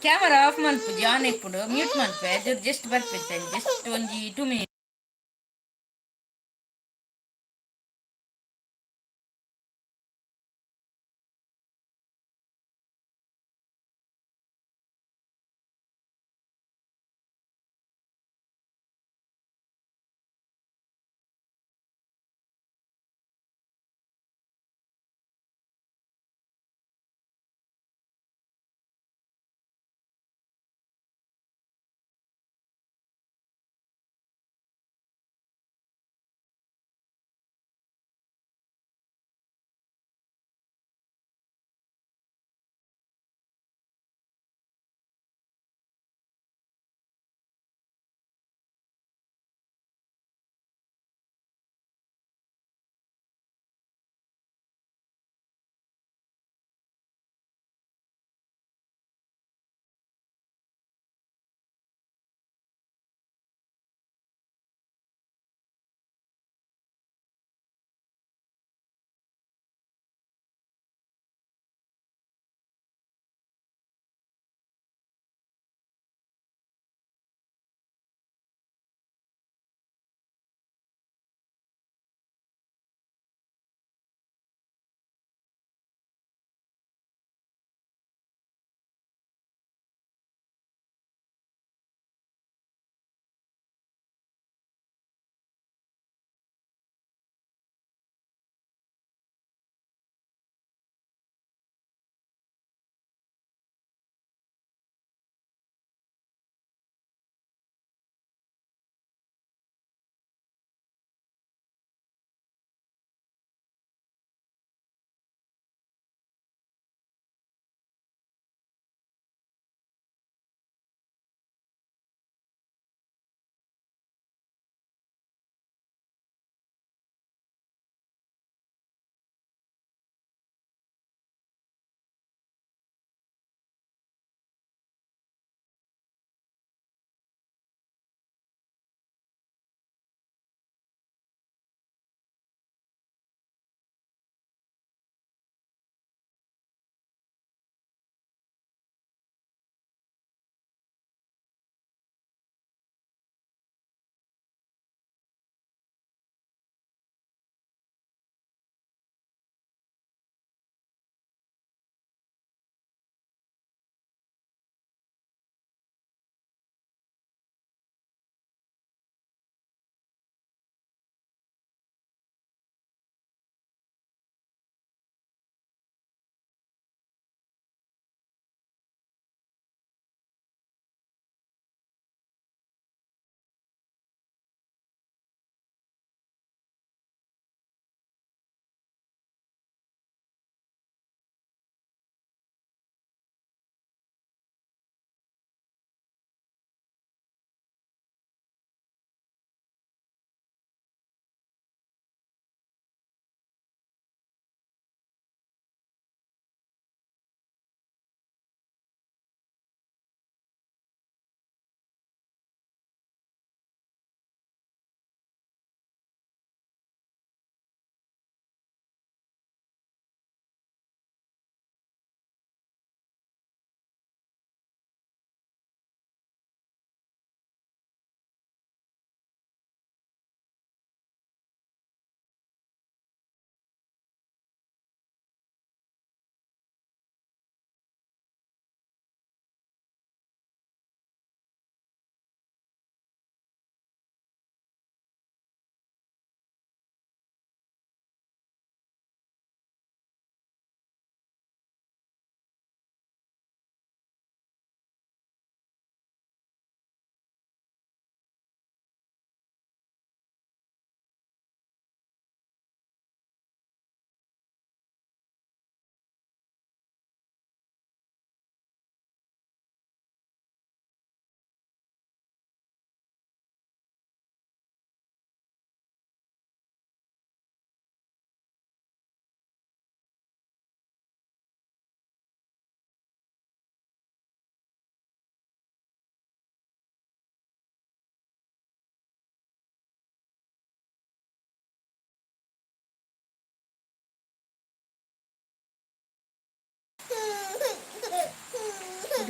ಕ್ಯಾಮರಾ ಆಫ್ ಮನ್ಪುಜಿ, ಆನ್ ಇಪ್ಪುಡು, ಮ್ಯೂಟ್ ಮನ್ಪೆ. ಜಸ್ಟ್ ಬರ್ಪೆ, ಜಸ್ಟ್ ಒಂಜಿ 2 ಮಿನಿಟ್.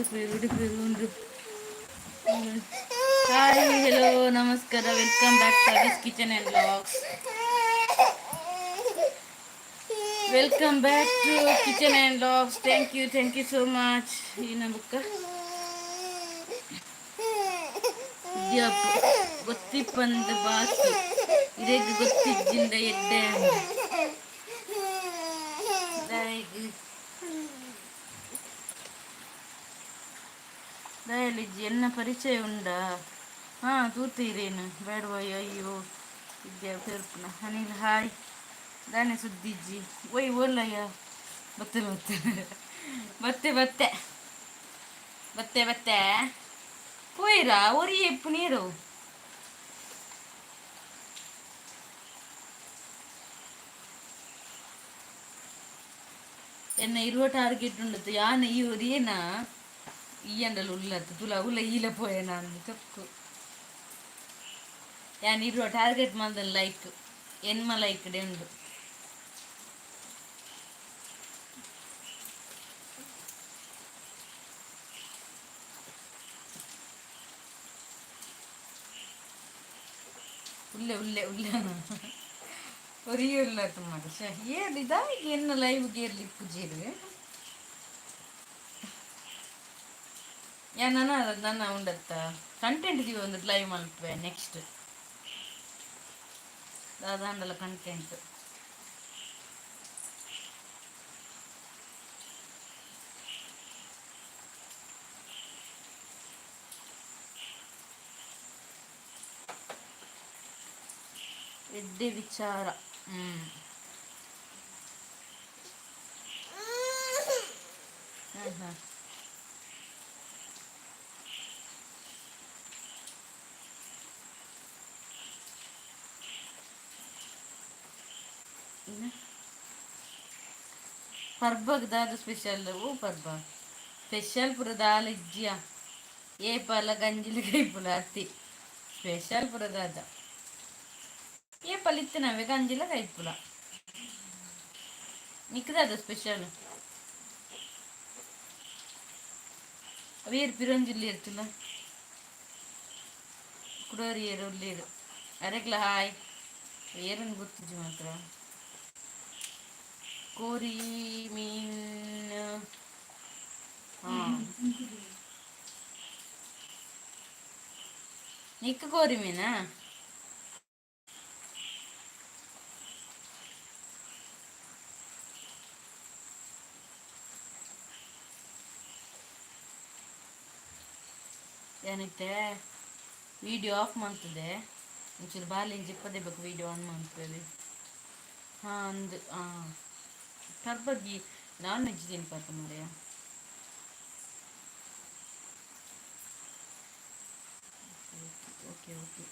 ಉಡುಪಿ ಉಡುಪಿ ಉಂಡು. ಹಾಯ್, ಹೆಲೋ, ನಮಸ್ಕಾರ. Welcome back to Avi's Kitchen and Vlogs. Welcome back to Kitchen and Vlogs. Thank you, thank you so much. ಇನ್ನ ಬುಕ್ಕ ಗೊತ್ತಿಪ್ಪಂದ ಬಾಕಿ ಇರೆಗ್ ಗೊತ್ತಿಜ್ಜಿಂದ ಎಡ್ಡೆ. ದಯಲಿಜ್ಜಿ, ಎನ್ನ ಪರಿಚಯ ಉಂಡಾ? ಹಾಂ, ತೂತೀರೇನು ಬೇಡವಾಯ್? ಅಯ್ಯೋ, ವಿದ್ಯಾ ಪೇರ್ಪುನ. ಅನಿಲ್, ಹಾಯ್. ದಾನೆ ಸುದ್ದಿಜ್ಜಿ. ಒಯ್, ಓಲ್ಲಯ್ಯ? ಬತ್ತೆ ಬತ್ತೆ ಬತ್ತೆ ಬತ್ತೆ ಬತ್ತೆ ಬತ್ತೆ. ಪೋಯಿರಾ? ಒರಿ ಎಪ್ಪು ನೀರು. ಎನ್ನ ಇರುವ ಟಾರ್ಗೆಟ್ ಉಂಡತ್ತು. ಯಾನ ಈ ಒರಿಯೇನ ಈ ಅಂಡಲ ಉಲ್ಲತ್ತು ತುಲ ಉಲ್ಲ ಈಲ ಪೋಯೆ ನಾನು ಚೊಕ್ಕು. ಯಾನ್ ಇರುವ ಟಾರ್ಗೆಟ್ ಮಲ್ದನ್. ಲೈಕ್ ಎನ್ಮ ಲೈಕ್ ಉಂಡು. ಉಲ್ಲೆ ಉಲ್ಲೆ ಉಲ್ಲೆ ಒರಿಯೇ ಉಲ್ಲ ತುಂಬ. ಏರ್ ಇದಾಗಿ ಎನ್ನ ಲೈವ್ ಗೇರ್ಲಿ ಪೂಜೆರು. ಯಾ, ನನ್ನ ನನ್ನ ಉಂಡತ್ತ ಕಂಟೆಂಟ್ ದಿವ ಒಂದು ಲೈವ್ ಮಲ್ಪೆ ನೆಕ್ಸ್ಟ್ ದಾದಾಂಡಲ ಕಂಟೆಂಟ್. ಎಡ್ಡೆ ವಿಚಾರ. ಹ್ಮ್ ಹ್ಮ್ ಹ್ಮ್ ಇನ್ನು ಪರ್ಬಗ್ ದಾದ ಸ್ಪೆಷಲ್? ಓ, ಪರ್ಬ ಸ್ಪೆಷಲ್ ಪೂರ ದಾಲ ಇಜ್ಜಿಯ. ಏಪಲ ಗಂಜಿಲ ಕೈಪುಲ ಅತ್ತಿ ಸ್ಪೆಷಲ್ ಪೂರ ದಾದ. ಏಪಲ ಇತ್ತಿನವೇ ಗಂಜಿಲ ಕೈಪುಲ. ನಿಕ್ಕದಾದ ಸ್ಪೆಷಲ್? ಅವೇರು ಪಿರಂಜಿಲ್ಲಿ ಇರ್ತಲ್ಲ ಕುಡೋರಿ ಏರು ಉಳ್ಳೇರು. ಅರೆಗ್ಲ ಹಾಯ್. ಏರನ್ನು ಗೊತ್ತಿಜ್ಜಿ ಮಾತ್ರ. ಕೋರಿ ಮೀನ್. ಹಾಂ, ನಿಕ್ಕ ಕೋರಿ ಮೀನಾ? ಏನೈತೆ, ವಿಡಿಯೋ ಆಫ್ ಮಾಡ್ತದೆ. ಒಂಚೂರು ಬಾಲಿಂಚ್ ಇಪ್ಪದೇ ಬೇಕು. ವಿಡಿಯೋ ಆನ್ ಮಾಡ್ತದೆ. ಹಾಂ, ಅಂದು ಹಾಂ ಪರ್ಬಗ್ಗಿ ನಾನ್ ವೆಜ್ ತಿನ್ಪಾತ ಮಾರಾಯ. ಓಕೆ ಓಕೆ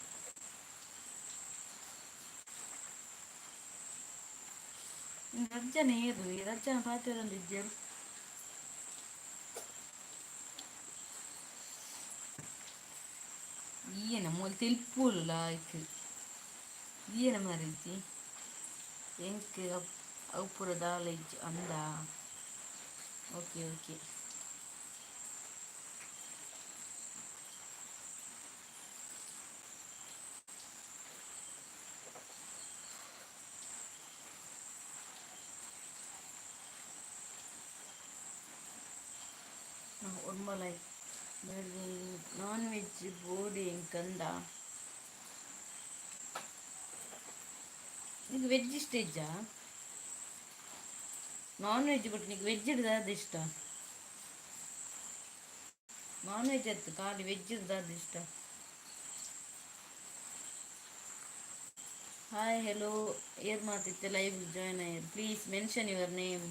ರಜ್ಜನ ಏರು ಈ ರಜ್ಜನ ಪಾತ್ರೆದಲ್ಲಿ ಇಜ್ಜರು. ಈಯನ ಮೂಲ ತೆಲ್ಪುಲು ಲಾಯ್ಕ್ ಈಯನ ಮಾರಿಜ್ಜಿ. ಎಂಕ್ ಅವು ಪೂರ ದಾಲ ಇಜ್ಜಿ ಅಂದ. ಓಕೆ ಓಕೆ ಒಮ್ಮ ಲೈಕ್. ನಾನ್ ವೆಜ್ ಬೋಡಿ ಎಂಕಂದ. ನಿಂಗೆ ವೆಜ್ ಇಷ್ಟ ಇಜ್ಜಾ? ನಾನ್ ವೆಜ್ ಬಿಟ್ಟು ನಿಂಗೆ ವೆಜ್ ಹಿಡ್ದು ಇಷ್ಟ? ನಾನ್ ವೆಜ್ ಅತ್ತು ಖಾಲಿ ವೆಜ್ ಹಿಡ್ದು ಇಷ್ಟ? ಹಾಯ್, ಹೆಲೋ, ಏರ್ ಮಾತಿತ್ತೆ ಲೈವ್ ಜಾಯ್ನ್ ಆಯ್ತು. Please mention your name.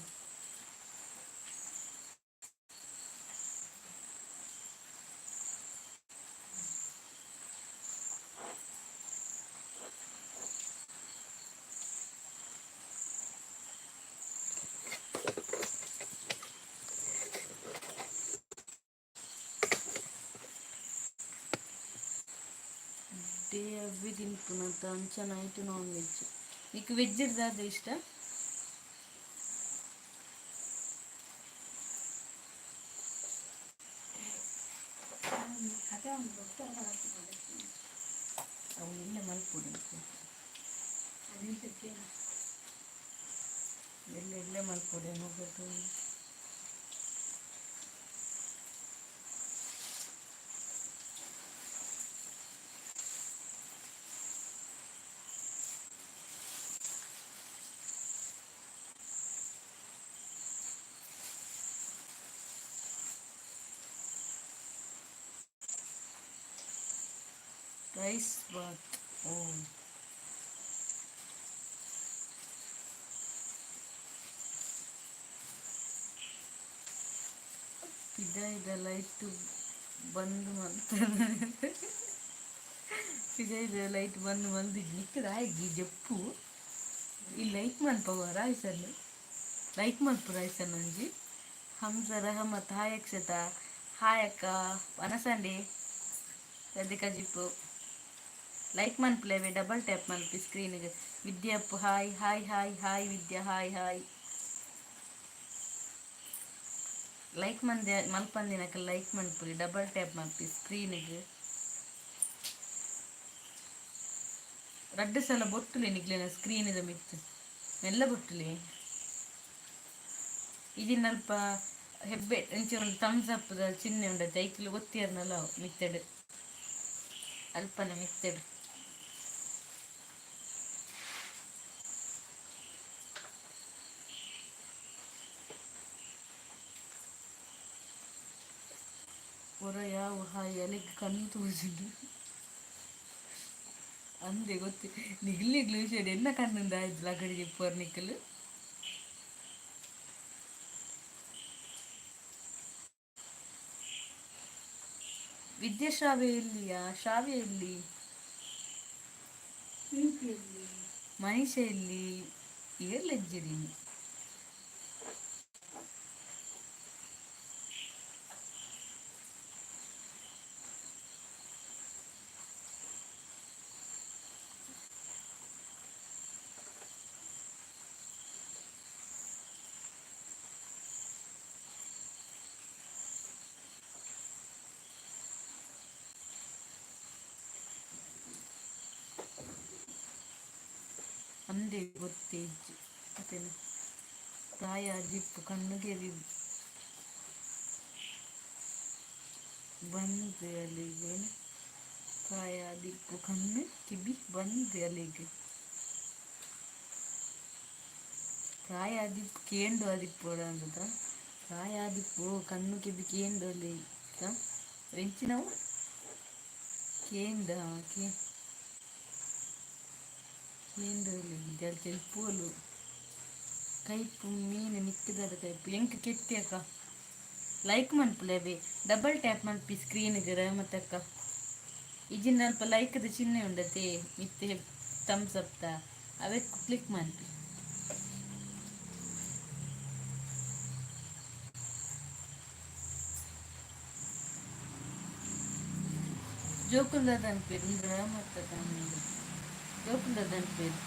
Day ಅವಿ ತಿನ್ಪುನಂತ ಅಂಚನ ಆಯ್ತು. ನಾನ್ ವೆಜ್ ನಿಕ್ ವೆಜ್ ಇರ್ದಾದ ಇಷ್ಟ? ಅವು ಇಲ್ಲ ಮಲ್ಪುಡಿ. ಎಲ್ಲ ಎಲ್ಲ ಮಲ್ಪುಡಿ ಹೋಗ್ಬೇಕು. ರೈಸ್ ಬಾತ್. ಓ, ಪಿದಾಯ್ದ ಲೈಟ್ ಬಂದ್ ಮಲ್ತ, ಪಿದಾಯ್ದ ಲೈಟ್ ಬಂದ್ ಮಲ್ದಿದ್ದು. ನಿಕ್ಕದ ಆಯ್ಗಿ ಜಪ್ಪು. ಈ ಲೈಕ್ ಮನ್ಪವ ರಾಯ್ಸನ್, ಲೈಕ್ ಮನ್ಪು ರಾಯ್ಸನ್ ಒಂಜಿ. ಹಂಸ ರಹಮತ್, ಹಾಯ್ ಅಕ್ಷತಾ, ಹಾಯ್ ಅಕ್ಕ. ವನಸಂಡಿ ರಾಧಿಕಾ ಜಿಪ್ಪು, ಲೈಕ್ ಮನ್ಪುಲೇವೆ, ಡಬಲ್ ಟ್ಯಾಪ್ ಮನ್ಪಿ ಸ್ಕ್ರೀನ್ಗೆ. ವಿದ್ಯಾಪ್ಪು, hi hi hi hi Vidya, hi hi. Like ಮಂದಿ ಮಲ್ಪಂದಿನಕ ಲೈಕ್ ಮನ್ಪುಲಿ, ಡಬಲ್ ಟ್ಯಾಪ್ ಮನ್ಪಿ ಸ್ಕ್ರೀನ್ಗೆ. ರಡ್ಡು ಸಲ ಬೊಟ್ಟುಲೆ ನಿಕ್ಲೆನ ಸ್ಕ್ರೀನ್ದ ಮಿತ್ತು, ಮೆಲ್ಲ ಬೊಟ್ಟುಲೆ. ಇಜಿನಲ್ಪ ಹೆಬ್ಬೆ ಒಂಚೂರು ಥಮ್ಸ್ ಅಪ್ದ ಚಿಹ್ನೆ ಉಂಡತೆ, ಐಕ್ಲು ಗೊತ್ತಿರ್ನಲ್ಲ. ಮಿತ್ತೆಡ್ ಅಲ್ಪನೆ ಮಿತ್ತೆಡ್. ಒರ ಯಾವ ಹಾಯ್ ಅಲ್ಲಿಗೆ ಕಣ್ಣು ತೋಜುಂಡು ಅಂದೆ ಗೊತ್ತಿ. ನಿಗ್ಲು ನಿಗ್ಲು ವಿಷಯ ಎನ್ನ ಕಣ್ಣಿಂದ ಆಯ್ತು ಲಗಡಿ ಇಪ್ಪರ್ ನಿಕ್ಕಲು. ವಿದ್ಯಾ, ಶ್ರಾವ್ಯ ಎಲ್ಲಿಯಾ? ಶ್ರಾವ್ಯ ಎಲ್ಲಿ? ಮನೀಷ ಎಲ್ಲಿ? ಏರ್ಲೆಜ್ಜಿರಿ. ಅಂದೆ ಗೊತ್ತೇಜ್ಜಿ ಮತ್ತೇನು ಪ್ರಾಯ ಜಿಪ್ಪು ಕಣ್ಣುಗೆ ಬಂದ್ ಅಲ್ಲಿಗೆ. ಪ್ರಾಯ ದಿಪ್ಪು ಕಣ್ಣು ಕಿಬಿ ಬಂದ್ ಅಲ್ಲಿಗೆ. ಪ್ರಾಯ ದಿಪ್ಪು ಕೇಂಡು ಅದಿಪ್ಪು ಅಂದದ. ಪ್ರಾಯ ದಿಪ್ಪು ಕಣ್ಣು ಕಿಬಿ ಕೇಂಡು ಅಲ್ಲಿ ಎಂಚಿನವು ಕೇಂಡ ಕೇ ಕೇಂಡು ಅಲ್ಲಿ ತೆಲ್ಪೋಲು. ಕೈಪು ಮೀನು ನಿಕ್ಕದಾದ ಕೈಪು ಎಂಕ್ ಕೆತ್ತಿ ಅಕ್ಕ. ಲೈಕ್ ಮನ್ಪುಲೆ, ಡಬಲ್ ಟ್ಯಾಪ್ ಮನ್ಪಿ ಸ್ಕ್ರೀನ್ಗೆ. ರಹಮತಕ್ಕ, ಇಜಿನ ಅಲ್ಪ ಲೈಕ್ದ ಚಿಹ್ನೆ ಉಂಡತೆ ಮಿತ್ತೆ ಥಮ್ಸ್ ಅಪ್ತ, ಅವೆ ಕ್ಲಿಕ್ ಮನ್ಪಿ. ಜೋಕುಲ್ದಾದ ಅನ್ಪೇರು ಉಂದು ರಹಮತ್ತ, ಜೋಕುಲ್ದಾದ ಅನ್ಪೇರು.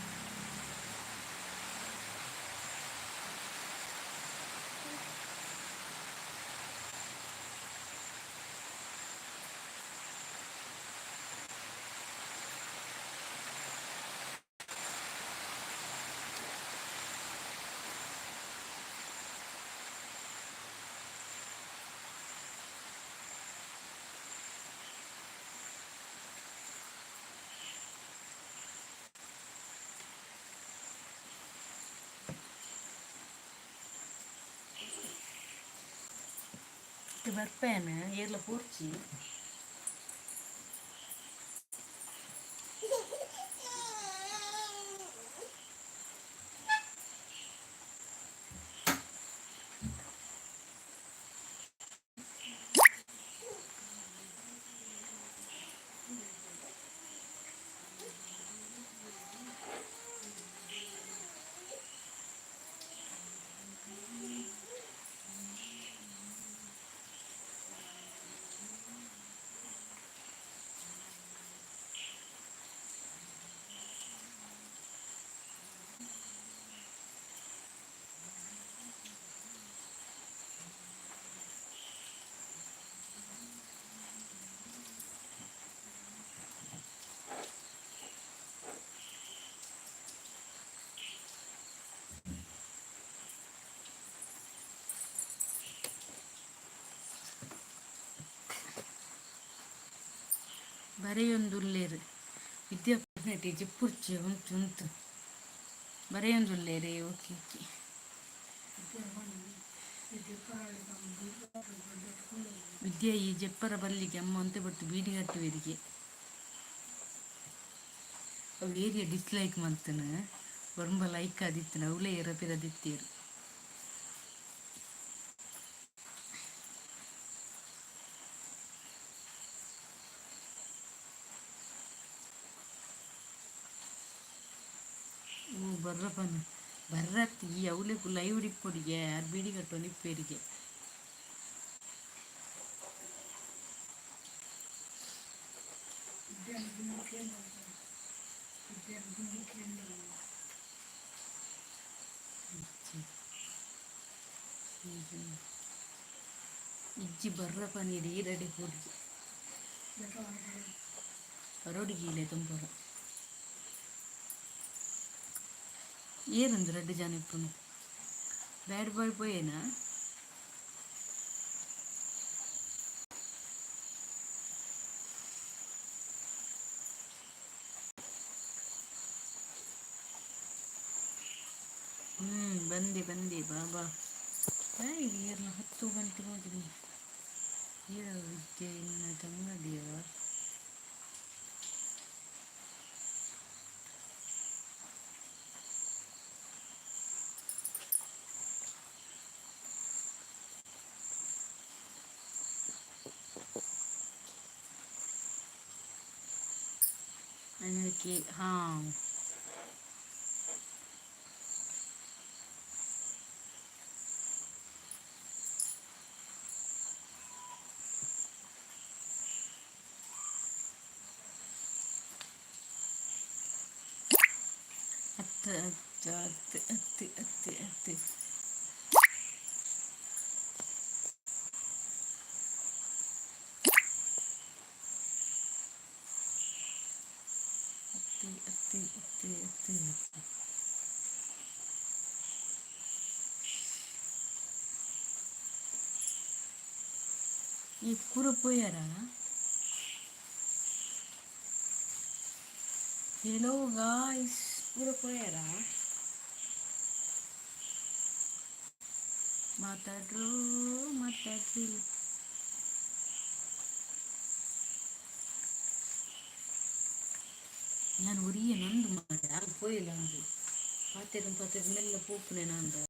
ಬರ್ಪೇನ ಏರ್ಲ ಪೂರ್ಚಿ. ಬರೆಯೊಂದುಲ್ಲೇರು ವಿದ್ಯಾಪೀಠ ಜಿಪ್ಪುರ್ಚಿ ಉಂತು ಉಂತು ಬರೆಯೊಂದುಲ್ಲೇರೆ. Okay okay. ವಿದ್ಯಾ ಈ ಜಪ್ಪರ ಬಲ್ಲಿಗೆ ಅಮ್ಮ ಅಂತೆ ಬಟ್ಟು ಬೀಡಿ ಕಟ್ಟುವೆರಿಗೆ ಅವು ಏರಿಯಾ ಡಿಸ್ಲೈಕ್ ಮಲ್ತನ ಒರಂಬ ಲೈಕ್ ಆದಿತ್ತನ ಅವಳೇ ಎರಪಿರದಿತ್ತೇರು. ಓ ಬರ್ರಪ್ಪನ ಬರ್ರತ್ ಈ ಅವಳೆ ಲೈವ್ ರಿಪ್ಪೊಡಿಗೆ ಯಾರು ಬೀಡಿ ಕಟ್ಟೋ ನಿಪ್ಪೇರಿಗೆ. ಇಜ್ಜಿ ಬರ್ರ ಪನೀರ್ ಈರಡೆ ಹುಡುಗಿ ಬರೋಡಿಗೆ ತುಂಬರ ಏರೊಂದು ರಡ್ಡು ಜನ ಇಪ್ಪುನು ಬ್ಯಾಡ್ ಬಾಯ್ ಪೋಯೇನಾ? ಹ್ಮ್ ಬಂದೆ ಬಂದೆ ಬಾಬಾ. ಏರ್ಲ 10 ಗಂಟೆ ಹೋಗಿದೆ. ಏರ ವಿದ್ಯೆ ಇನ್ನ ತಂಗಡಿಯ. ಅದಕ್ಕೆ ಹಾಂ ಹತ್ತು ಹತ್ತು ಹತ್ತು ಹತ್ತು ಹತ್ತು ಹತ್ತು ಹತ್ತು ಹತ್ತು ಹತ್ತು ಹತ್ತು ಹತ್ತು. ಈ ಪೂರ ಪೋಯಾರ? ಹೆಲೋ ಗಾಯ್ಸ್, ಪೂರ ಪೋಯಾರ? ಮಾತಾಡ್ರು ಮಾತಾಡ್ರಿ. ನಾನು ಒರಿಯ ನಂದು ಮಾಡ ಅಲ್ಲಿ ಪೋಯಿಲ್ಲ ಅಂದು ಪಾತೆರ ಪಾತೆರ ಮೆಲ್ಲ ಪೋಪುನೆ ನಂದು.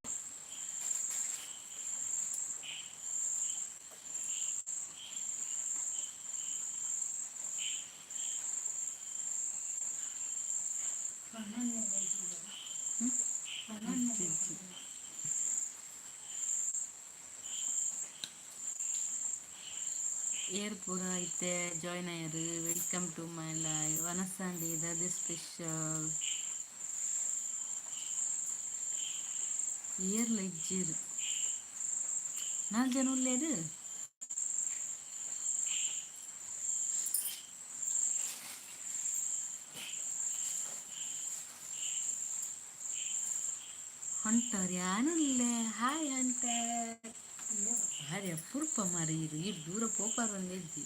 ಇಜ್ಜಿ. ಏರ್ ಪೂರ ಇತ್ತೆ ಜಾಯ್ನ್ ಆಯರು. Welcome to my live. ವನಸಾಂಡಿ ದಾದ ಸ್ಪೆಷಲ್? ಏರ್ಲ ಇಜ್ಜೇರು. ನಾಲ್ಕು ಜನ ಉಲ್ಲೇರು. ಹೊಂಟರ್ ಯಾನುಲ್ಲೆ. Hi hunter. ಭಾರಿ ಅಪರೂಪ ಮಾರ್ರೆ ಇರು ಇರು ದೂರ ಪೋಪಾರ ಇಜ್ಜಿ.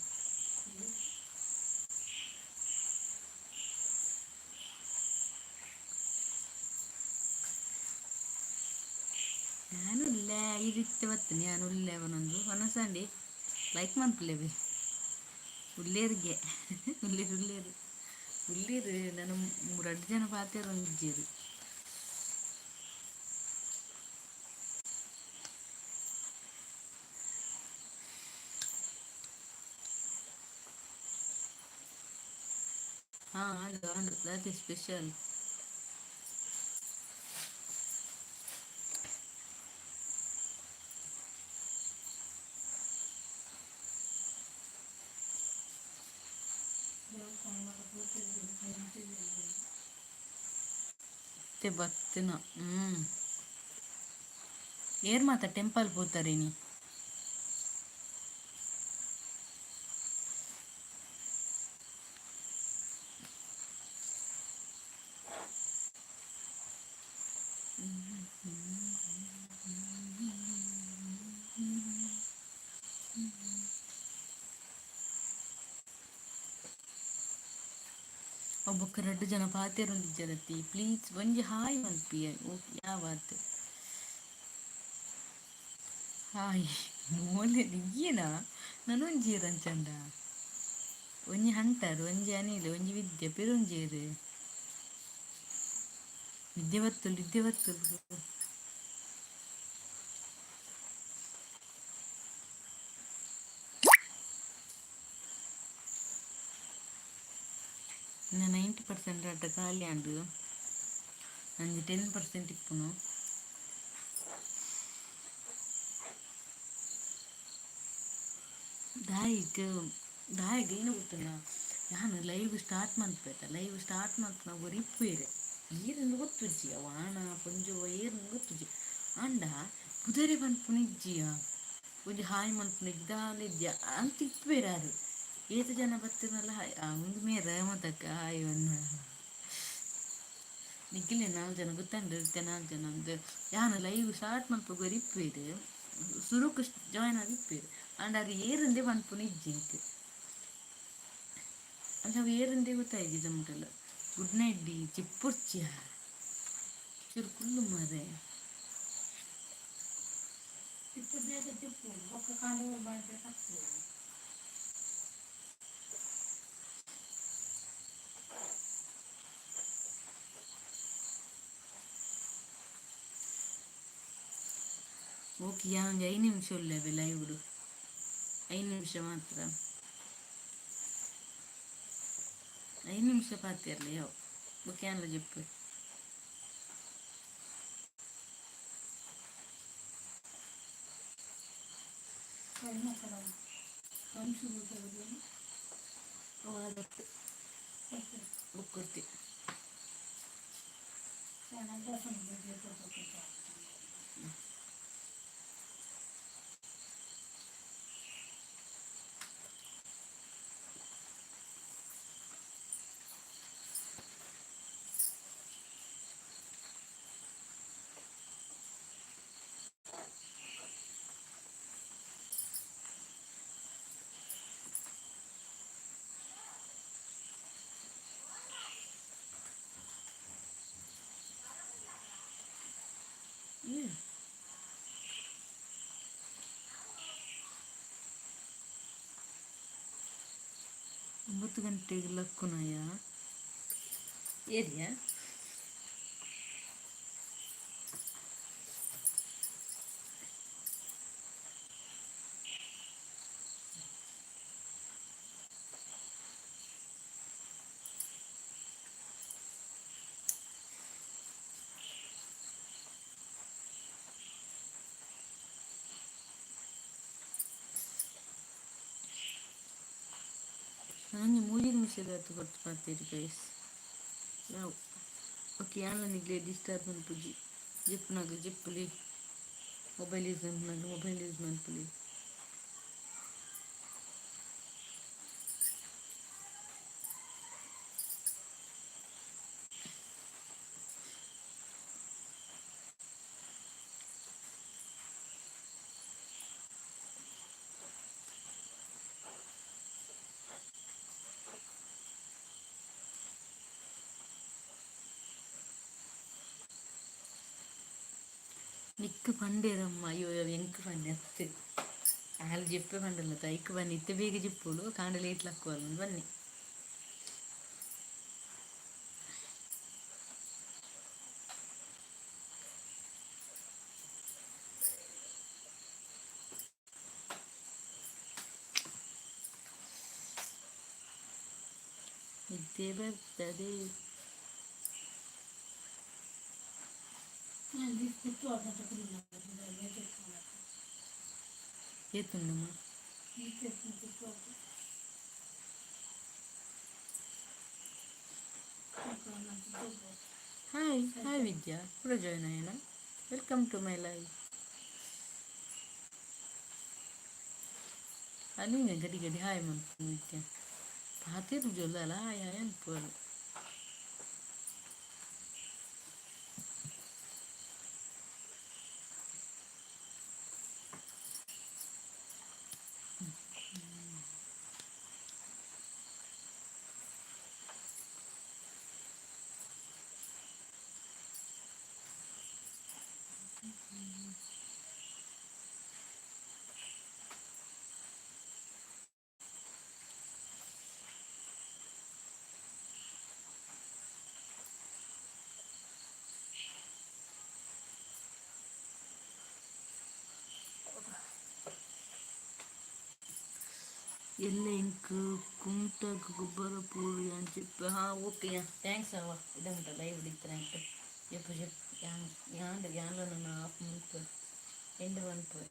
ಯಾನುಲ್ಲೆ ಇರಿತ್ತೆ ಬತ್ತನೆ ಯಾನು ಉಲ್ಲೆ ಅವನೊಂದು ವನಸಂಡಿ ಲೈಕ್ ಮನ್ಪುಲೆವೆ. ಉಲ್ಲೇರಿಗೆ ಉಲ್ಲೇರು ಉಲ್ಲೇರು ಉಲ್ಲೇರು. ನಾನು ರಡ್ಡು ಜನ ಪಾತೆರ ಇಜ್ಜೇರು. ಹಾಂ ಆಂಡು ಆಂಡು ದಾದೆ ಸ್ಪೆಷಲ್? ಇತ್ತೆ ಬತ್ತಿನ ಹ್ಞೂ ಏರ್ ಮಾತ ಟೆಂಪಲ್ ಪೋತಾರೆ ನೀ? ಅವು ಬೊಕ್ಕ ರಡ್ಡ್ ಜನ ಪಾತೆರೊಂದಿಜ್ಜರತ್ತಿ. ಪ್ಲೀಸ್ ಒಂಜಿ ಹಾಯ್ ಮಲ್ಪಿ. ಓಕೆ, ಯಾವಾತ್ ಹಾಯ್ ಮೋಲೆ ನಿಗ್ಗಿನ ನನೊಂಜಿ ಅಂಚಂಡ. ಒಂಜಿ ಹಂಟರ್, ಒಂಜಿ ಅನಿಲ್, ಒಂಜಿ ವಿದ್ಯೆ, ಪಿರೊಂಜೇರು ವಿದ್ಯೆ ಬತ್ತುಲು, ವಿದ್ಯೆ ಬತ್ತುಲು. ಇನ್ನ 90% ಅಡ್ಡ ಖಾಲಿ ಆಂಡ್. ಒಂಜಿ 10% ಇಪ್ಪುನು. ದಾಯಿಗ್ ದಾಯಿಗ್ ಏನು ಗೊತ್ತುಂಡ, ಯಾನ್ ಲೈವ್ ಸ್ಟಾರ್ಟ್ ಮನ್ಪೇತ, ಲೈವ್ ಸ್ಟಾರ್ಟ್ ಮಲ್ಪುನ ಒರಿ ಇಪ್ಪುವೆರ್. ಏರೆಂದ್ ಗೊತ್ತುಜ್ಜಿ, ಅವು ಆಣ ಪೊಂಜೊವ ಏರೆಂದ್ ಗೊತ್ತುಜ್ಜಿ. ಆಂಡ ಪುದರೇ ಪನ್ಪುನ ಇಜ್ಜಿಯ, ಒಂಜಿ ಹಾಯ್ ಮನ್ಪುನ ಇಜ್ಜಿ, ದಾಲ ಇಜ್ಜಿ. ಅಂಚ ಇಪ್ಪುವೆರ್ ಆರ್. ಏತ್ ಜನ ಬತ್ತಿನಲ್ಲ ಹಾಯ್. ಉಂದು ಮೇರ್ ಮತಕ್ಕ ಹಾಯ್ ಒನ್ನ ನಿಕ್ಲೆ ನಾಲ್ ಜನ ಗೊತ್ತಂಡು. ಇತ್ತೆ ನಾಲ್ ಜನ ಅಂದ್. ಯಾನ್ ಲೈವ್ ಸ್ಟಾರ್ಟ್ ಮನ್ಪುಗ ಒರಿ ಇಪ್ಪುವೆರ್, ಸುರುಕು ಜಾಯ್ನ್ ಆದ್ ಇಪ್ಪುವೆರ್. ಆಂಡ ಆರ್ ಏರಂದೇ ಪನ್ಪುನ ಇಜ್ಜಿ ಎಂಕ್. ಅಂಚ ಅವು ಏರಂದೇ ಗೊತ್ತಾಯಿಜಿ ಜಮಟಲ್ಲ. ಗುಡ್ ನೈಟ್ ಡಿ ಚಿಪ್ಪುರ್ಚಿಯ ಚೂರು ಕುಲ್ಲು ಮಾರೆ. ತಿಪ್ಪು ಬೇಗ ತಿಪ್ಪು ಬೊಕ್ಕ ಕಾಂಡೆ ಮಾಡ್ಬೇಕಾಗ್ತದೆ. ಓಕೆ, ಯಾನ್ ಒಂಜಿ 5 ನಿಮಿಷ ಉಲ್ಲೆ ಲೈವ್. 5 ನಿಮಿಷ ಮಾತ್ರ, 5 ನಿಮಿಷ ಪಾತೆರ್ಲೆ ಯಾವ್. ಬೊಕ್ಕ ಯಾನ್ಲ ಜೆಪ್ಪು. ಬುಕ್ ಕೊರ್ತಿ. 9 ಗಂಟೆಗೆ ಲಕ್ಕುನಯ ಏರಿಯಾ. ನನೊಂಜಿ 3 ನಿಮಿಷದ ಕೊರ್ತು ಪಾತೆರಿ ಗೈಸ್ ಯಾವು. ಓಕೆ, ಯಾನ್ಲ ನಿಗ್ಲೆ ಡಿಸ್ಟರ್ಬ್ ಮನ್ಪುಜಿ. ಜೆಪ್ಪುನಗ ಜೆಪ್ಪುಲಿ, ಮೊಬೈಲ್ ಯೂಸ್ ಮನ್ಪುನಗ ಮೊಬೈಲ್ ಯೂಸ್ ಮನ್ಪುಲಿ. ನಿಕ್ಕ್ ಪಂಡೇರಮ್ಮ. ಅಯ್ಯೋ, ಎಂಕ್ ಪನ್ನೆ ಅತ್ತ್, ಆಲ್ ಜೆಪ್ಪೆ ಪಂಡಲ್ಲ ಐಕ್ ಬನ್ನಿ. ಇತ್ತೆ ಬೇಗ ಜೆಪ್ಪೊಡು, ಕಾಂಡೆ ಲೇಟ್ ಲಕ್ಕುವಲ್ ಬನ್ನಿ. ನಿದ್ದೆ ಬರ್ತದೆ. ಏತುಂಡಮ್ಮ? ಹಾಯ್ ಹಾಯ್ ವಿದ್ಯಾ ಕೂಡ ಜಾಯ್ನ್ ಆಯನ. Welcome to my live. ಅನಿಂಗ ಗಡಿ ಗಡಿ ಹಾಯ್ ಮನ್ಪುನು ವಿದ್ಯಾ. ಪಾತೆರುಜೊಲ್ಲಲ್ಲ, ಹಾಯ್ ಹಾಯ್ ಅನ್ಪುವಲ್. ಎಲ್ಲೆ ಎಂಕ್ ಕುಮಟಗ್ ಗೊಬ್ಬರ ಪೂರ ಯಾನ್ ಚೆಪ್ಪೆ. ಹಾಂ, ಓಕೆ, thanks ಅವ ಇದಮುಟ್ಟ ಲೈವ್ ಇತ್ತನಂಕ್ ಜೆಪ್ಪು ಜೆಪ್ಪು. ಯಾನ್ ಯಾನ್ ಯಾನ್ಲ ನನ್ನ ಆಫ್ ಮನ್ಪುವೆ, ಎಂಡ್ ಮನ್ಪುವೆ.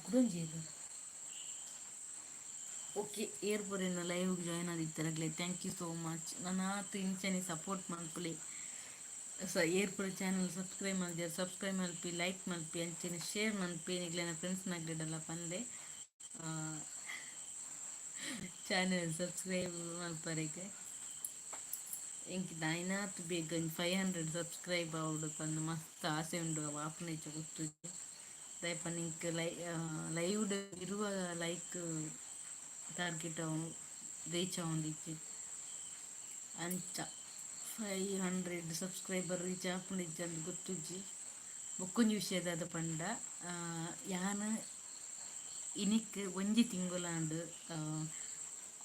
ಕುಡೊಂಜಿ. ಓಕೆ, ಏರ್ ಪೂರೆನ ಲೈವ್ಗೆ join ಆದಿತ್ತರಗ್ಲೆ thank you so much. ನನಾತ್ ಇಂಚನೆ ಸಪೋರ್ಟ್ ಮನ್ಪುಲೆ. ಸ ಏರ್ ಪೂರ ಚಾನಲ್ ಸಬ್ಸ್ಕ್ರೈಬ್ ಮಲ್ದಿರ, ಸಬ್ಸ್ಕ್ರೈಬ್ ಮಲ್ಪಿ, ಲೈಕ್ ಮಲ್ಪಿ, ಅಂಚನೆ ಶೇರ್ ಮನ್ಪಿ. ನಿಗ್ಲೆನ ಫ್ರೆಂಡ್ಸ್ನಗ್ಲೆಡೆಲ್ಲ ಪನ್ಲೆ ಚಾನಲ್ ಸಬ್ಸ್ಕ್ರೈಬ್ ಮಲ್ಪರೆಗ್. ಎಂಕ್ ದಾಯ್ನಾತ್ ಬೇಗ 500 ಸಬ್ಸ್ಕ್ರೈಬ್ ಆವೊಡು ಪಂದ್ ಮಸ್ತ್ ಆಸೆ ಉಂಡು. ಅವು ಆಪುನ ಗೊತ್ತುಜ್ಜಿ. ದಾಯೆ ಪಂಡ ಎಂಕ್ ಲೈವ್ಡ್ 20 ಲೈಕ್ ಟಾರ್ಗೆಟ್ ಅವು ರೀಚ್ ಆವೊಂದಿಜ್ಜಿ. ಅಂಚ 500 ಸಬ್ಸ್ಕ್ರೈಬರ್ ರೀಚ್ ಆಪುಂಡಿಜ್ಜಿ ಅಂದ್ ಗೊತ್ತುಜ್ಜಿ. ಬೊಕ್ಕೊಂಜಿ ವಿಷಯ ದಾದ ಪಂಡ, ಯಾನ್ ಇನಿಕ್ ಒಂಜಿ ತಿಂಗೊಲಾಂಡ್,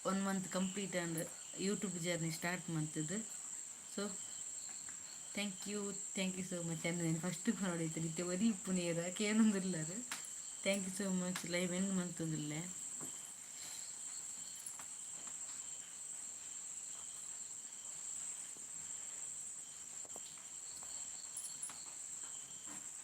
one month complete and YouTube journey start ಮಂತುದು. So thank you, thank you so much. ಅಂದ್ರೆ ಫಸ್ಟ್ ನೋಡಿತ್ತು, ಇತ್ತೆ ಒರಿ ಇಪ್ಪುನೇರ ಕೇನೊಂದುಲ್ಲರು. Thank you so much. Live end ಮಂತೊಂದುಲ್ಲೆ.